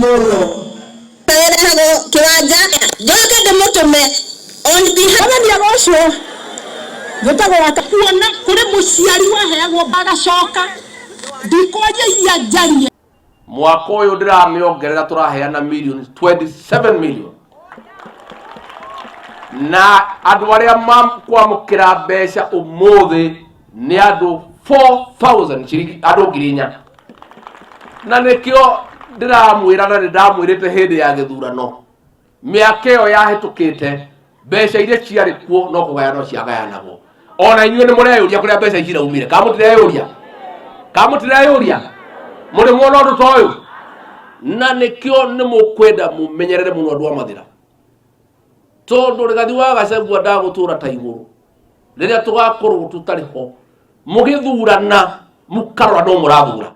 Amolo. Ĩrehagwo kĩwanja njoke ndĩmũtũme on behalf. Mwathani agocwo. Njĩtagwo wa kuona kũrĩ mũciari waheagwo agacoka ndikwaria iria njarie. Mwaka ũyũ ndĩramĩongerera, tũraheana million 27 million, na andũ arĩa makwamũkĩra mbeca ũmũthĩ nĩ andũ 4000, ciringi andũ 4,000. Na nĩkĩo ndĩramwĩra, na nĩndamwĩrĩte hĩndĩ ya gĩthurano mĩaka ĩyo yahĩtũkĩte, mbeca iria ciarĩ kuo no kũgayanwo ciagayanagwo. Ona inyuĩ nĩ mũreyũria kũrĩa mbeca ici iraumire. Kana mũtireyũria? Kana mũtireyũria? Mũrĩ muona ũndũ ta ũyũ? Na nĩkĩo nĩ mũkwenda mũmenyerere mũno andũ a Mathĩra, tondũ Rigathi wa Gachagua ndagũtũra ta igũrũ rĩrĩa tũgakorwo tũtarĩ ho. Mũgĩthurana mũkarora no mũrathura.